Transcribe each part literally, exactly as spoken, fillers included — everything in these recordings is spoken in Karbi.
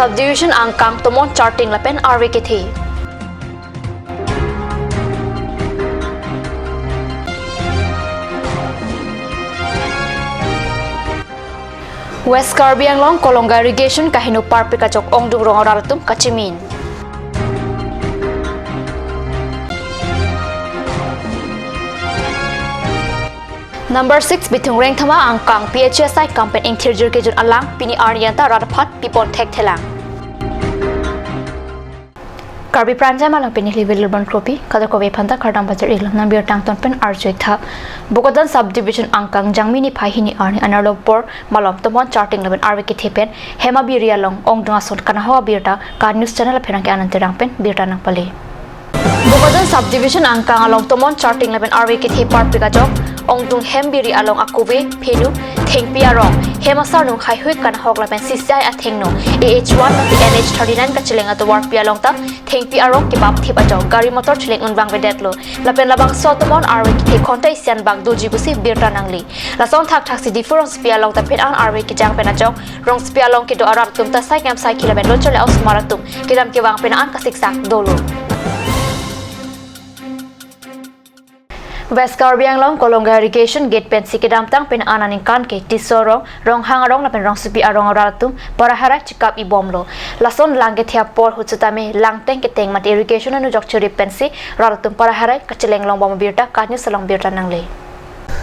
Subdivision angkang tomon charting lapen arve kethe. West Karbi Anglong Kolonga irrigation kaheno parpik ajok ongdung rong arat atum kachimin. Number six Bithung Rengthama angkang P H E asai kam pen ingthirjir kejun alang pini arni anta rat aphan pipon thekthelang. Karbi Prime Time along pini hli Wilbur Kropi, kadokave aphanta kardom pajir-iklo, nang birta angton pen arju-ik tha. Bokajan Subdivision angkang Jangmi niphai hini arni anerlo apor malom tomon charting lapen arve kethe pen hem abiri along ongdung ason kanahok abirta KAT News Channel apherangke Anand Terang pen birta nangpale. Bokajan Subdivision angkang along tomon charting lapen arve kethe parpik ajok ongdung hem biri along akove, phenu, thengpi arong, hem asarnung haihui kanahok lapen C C I athengno, A H one lapen N H thirty-nine kacheleng atovarpi along ta thengpi arong kebap thip ajok gari motor cheleng unvang vedetlo. Lapen labangso tomon arve kethe khonta isi anbak doji pusi birta nangli. Lason thakthaksi Diphu rongsopi along ta phin an arve kejang pen ajok rongsopi along kedo arat atum ta cycle cycle lapen lo charli a-osomar atum kedam kevang pen an kasiksak dolo. West Karbi Anglong Kolonga irrigation gate pensi kedamtang pen an aningkan ke Tisso arong, Ronghang arong lapen Rongsopi arong arat atum para herai chekap ibomlo. Lason lang kethe apor ahut sitame lang teng keteng mate irrigation anu jok chirip pensi rat atum para herai kacheleng longbom abirta KAT News along birta nangle.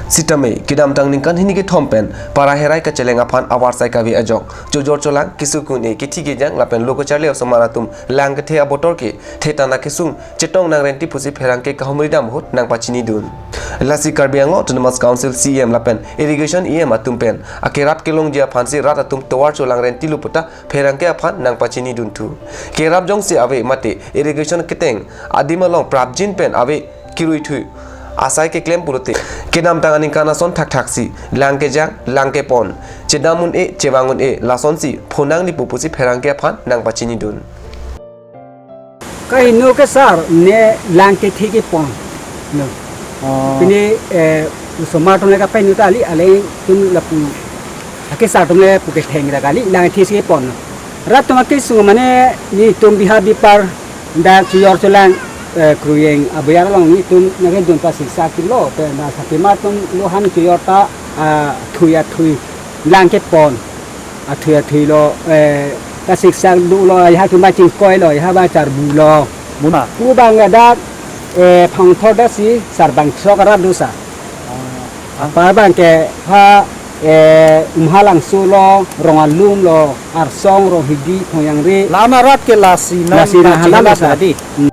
Sitame, kedamtang ningkan hini kethom pen para herai kacheleng aphan avarsai kave ajok chojor cholang, keso kun-e, kethi kejang lapen lo kacharli a-osomar atum lang kethe abotor ke thetana kesung chetong nangrenti pusi pherangke kahumri dam ahut nangpachinidun. Lasi Karbi Anglong Autonomous Council C E M lapen Irrigation E M atum pen akerap kelongji aphansi rat atum tovar cholang rentilo puta pherangke aphan nangpachinidun thu. Kerap jongsi ave mate irrigation keteng adim along prapjin pen ave kiruithui asai keklem pulote kedamtang aningkan ason thakthaksi lang kejang, lang kepon, chedam un-e, chevang un-e, lasonsi phonangli pu pusi pherangke aphan nangpachinidun. Kaheno kesar ne lang kethe kepon. No. Oh. Pini, eh, osomar atum le kapainu ta kali, alangtum lapu akesar atum le pu ketheng ta kali, lang kethe si kepon. Rat atum akesung mane netum biha bipar dak chojor cholang, eh, kruyeng abayar along netum nangkedun pasiksak-iklo, pen dak sarpimar atum lo han chojor ta, ah, thui athui lang kepon. Athui athuilo, eh, kasiksak dolo, ya atum ba chingkoilo, ya ba charbulo. Muna. Pu abang dak, eh, Phangthor dak si sarbang sok arat do sar. Ah. Apa abang ke ha, eh, Umhalangso lo, Rongalum lo, Arsong, Ronghidi, Thongyangre. Lama rat ke lasi non lasi non lasi halam lasi sar. Tadi. Hmm.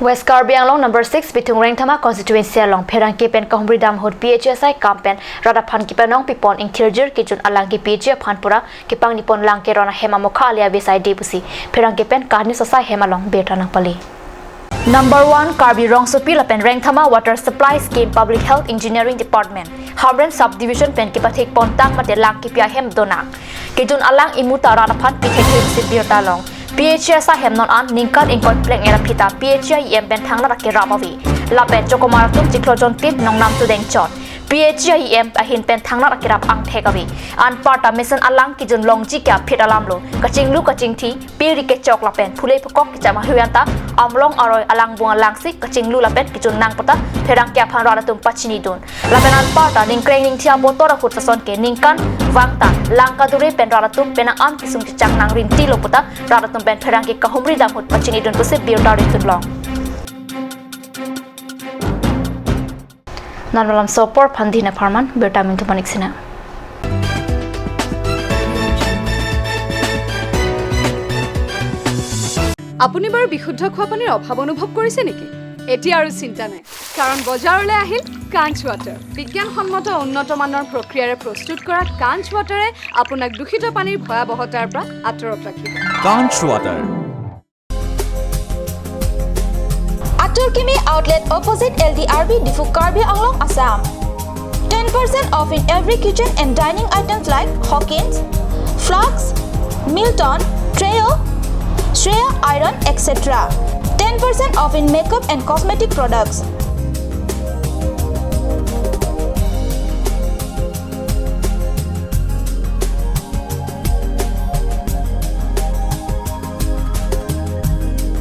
West Karbi Anglong number six Bithung Rengthama constituency along pherangke pen kahumri dam ahut P H E asai kam pen rat aphan kepanong pipon ingthirjir kejun alang ke P H E aphan pura kepangnipon lang keron ahem amokha ale ave saide pusi pherangke pen KAT News asai hem along birta nangpale. Number one Karbi Rongsopi lapen Rengthama Water Supply Scheme Public Health Engineering Department Hamren Subdivision pen kepathekpon tang mate lang kepi ahem donang. Kejun alang imu ta rat aphan pithekthe pusi birta long. P H E asai hem non an ningkan ingkoi pleng era aphi ta P H E a-E M pen thangnat akerap ave. Lapen chokomar atum chiklo jontin nongnam chudeng chot. P H E a-E M ahin pen thangnat akerap angthek ave. Anparta mesen alang kejun longji ke aphi alamlo. Kachinglu kachingthi, piri kechok lapen phule phukok kecham ahui anta amlong aroi alangbung alangsi kachinglu lapen kejun nang puta pherangke aphan rat atum pachinidun. Lapen anparta ningkreng ningthi abotor ahut ason ke ningkan vang ta lang kadure pen rat atum penang an kesung chechak nangrentilo puta rat atum pen pherangke kahumri dam ahut pachinidun pusi birta rintutlong. Nanolam sopor phan dina pharman birta mingtu panik sina. আপুনি বাৰু বিশুদ্ধ খোৱা পানীৰ অভাৱ অনুভৱ কৰিছে নেকি? এতিয়া আৰু চিন্তা নাই, কাৰণ বজাৰলৈ আহিল কাঞ্চ ৱাটাৰ। বিজ্ঞানসন্মত উন্নত মানৰ প্ৰক্ৰিয়াৰে প্ৰস্তুত কৰা কাঞ্চ ৱাটাৰে আপোনাক দূষিত পানীৰ ভয়াৱহতাৰ পৰা আঁতৰত ৰাখিব। Kanch Water. Atur Kimi Outlet opposite L D R B Diphu, Karbi Anglong, Assam. Ten percent off in every kitchen and dining items like Hawkins, Flask, Milton, Trio, Shreya Iron, et cetera. Ten percent off in makeup and cosmetic products.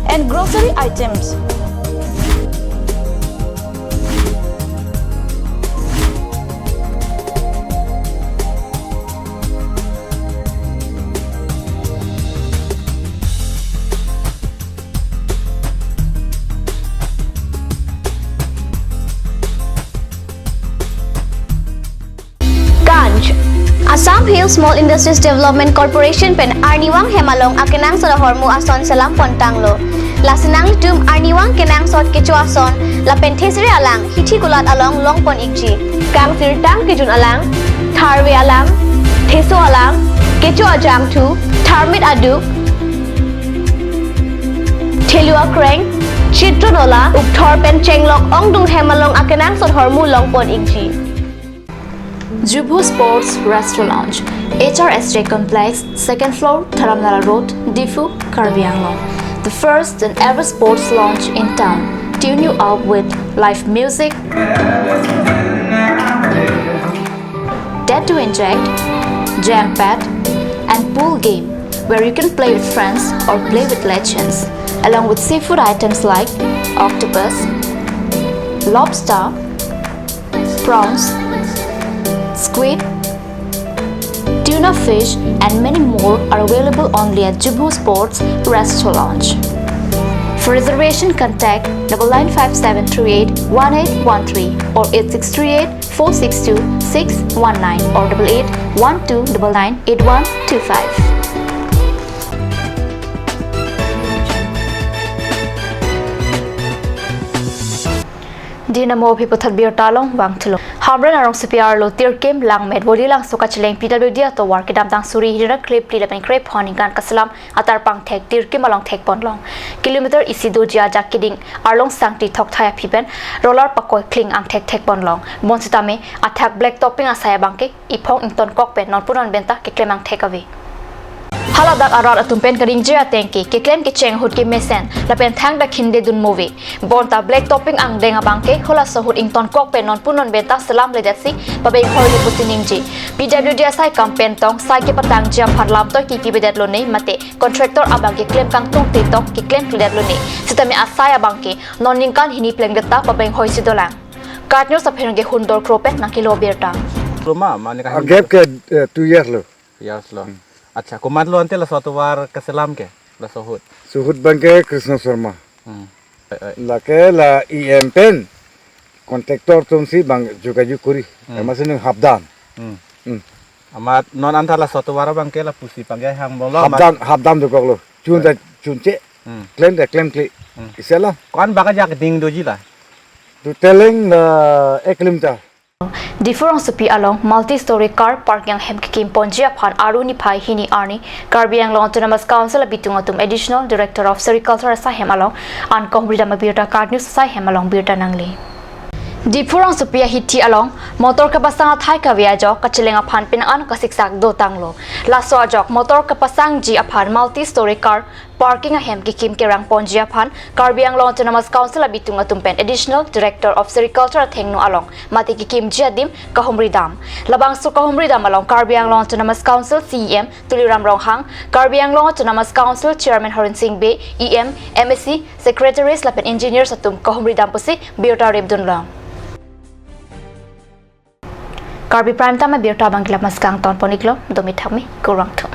And grocery items. Ganj. Assam Hill Small Industries Development Corporation pen arnivang hem along akenangsot ahormu ason selam pontanglo. Lasi nanglitum arnivang kenangsot kecho ason lapen thesere alang hithi kulat along longpon ikji. Kangsirtang kejun alang, tharve alang, theso alang, kecho ajangthu, tharmit aduk, thelu akreng, chitron ola, ukthor pen chenglok ongdung hem along akenangsot ahormu longpon ikji. Jubhu Sports Restaurant Lounge, H R S J Complex, second floor, Dharamnala Road, Diphu, Karbi Anglong. The first and ever sports lounge in town. Tune you up with live music, dare to inject, jam pad, and pool game where you can play with friends or play with legends, along with seafood items like octopus, lobster, prawns, squid, tuna fish, and many more are available only at Jubhu Sports Restaurant Lounge. For reservation, contact double nine five seven three eight one eight one three or eight six three eight four six two six one nine or double eight one two double nine eight one two five. Dei namo aphi puthot birta along vangthulo. Hamren arongsopi arlo tirkim langmet Volilangso kacheleng P W D atovar kedamtang suri hini ra kre phli lapen kre phongo aningkan kaselam atarpang thek tirkim along thekponlong. Kilometer isi doji ajak keding Arlong Sangti thokthai aphi pen roller pakoi kling angthek thekponlong. Bonsitame athak black topping asai abangke iphong ingtonkok pen nonpu non benta keklem angthek ave. Haladak arat atum pen kaningje atengke keklem kecheng ahut kemesen lapen thangta khinde dun move. Bonta black topping angdeng abangke halaso ahut ingtonkok pen nonpu non benta selamledetsi pabenghoi le pusi ningje. P W D asai kam pen tong sai kepatangji aphan lamtoi kipipedetlone mate contractor abangke klem kangtungte tong keklemkledetlo ne. Sitame asai abangke non ningkan hini plengdet ta pabenghoisi dolang. KAT News apherangke Hundor Kro pen nangkelo birta. Loma, mane ka Ah, gap ke, eh, two years lo. Years lo. Hmm. Acha, komatlo ante laso atovar kaselam ke, laso ahut? Laso ahut abangke Krishna Sharma. Hmm. Eh, eh. Lake la E M pen contractor atumsi bang jogajog kori. Hmm. Emasi nung hapdam. Hmm. Hmm. Amat non anta laso atovar abangke lapusi pangge hangbomlo, amat hapdam, hapdam dokoklo. Chun ta, eh, chunche. Hmm. Klem ta klemkle. Hmm. Isi lo. Ko-an bak ajak ding doji la? Totaling la ek kilometer. Diphu rongsopi along multi-story car parking ahem kekimponji aphan Aru niphai hini arni Karbi Anglong Autonomous Council abitung atum Additional Director of Sericulture asai hem along an kahumri dam abirta KAT News asai hem along birta nangle. Diphu rongsopi ahithi along motor kepasang athai kave ajok kacheleng aphan penang an kasiksak dotanglo. Laso ajok motor kepasangji aphan multi-story car parking ahem kekim kerangponji aphan Karbi Anglong Autonomous Council abitung atum pen Additional Director of Sericulture athengno along mate kekimji adim kahumri dam. Labangso kahumri dam along Karbi Anglong Autonomous Council C E M Tuliram Ronghang, Karbi Anglong Autonomous Council Chairman Horen Sing Bey, E M, M A C, Secretaries lapen Engineers atum kahumri dam pusi birta ripdunlong. Karbi Prime Time abirta abangke la maskang tonpon iklo, domi thakmi, kurvangthu.